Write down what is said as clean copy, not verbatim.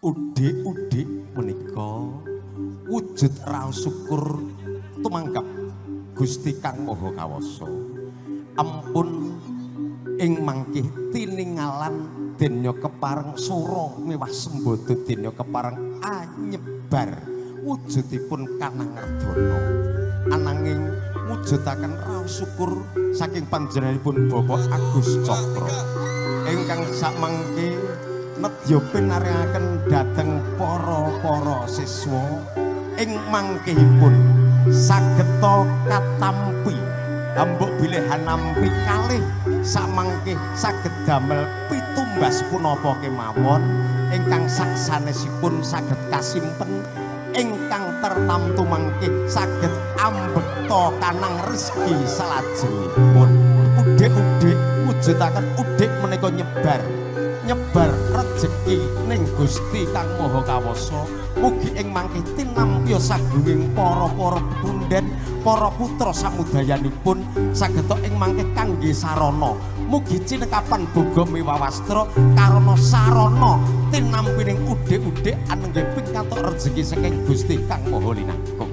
Udik-udik menika wujud raos syukur tumanggap Gusti Kang Maha Kawasa. Ampun ing mangkih tiningalan denya kepareng sura miwah sembada denya kepareng anyebar wujudipun kanangardana. Ananging mujudaken raos syukur saking panjenenganipun Bapak Agus Cokro ingkang sakmangke nedya pinaringaken dhateng para-para siswa ing mangkihipun sageta katampi ambuk bilih hanampi kalih samangke saged damel pitumbas punapa kemawon ingkang saksanesipun saged kasimpen ingkang tertamtu mangke saged ambekta kanang rezeki salajengipun. Udik-udik mujudaken udik menika nyebar nyebar rejeki ning Gusti Kang Maha Kawasa. Mugi ing mangke tinampiya sagunging para-para punden, para putra samudayanipun sageta ing mangke kangge sarana. Mugi cinekapan boga miwah wastra karana sarana tinampining udik-udik anengge pingkantuk rejeki saking Gusti Kang Maha Linangkung.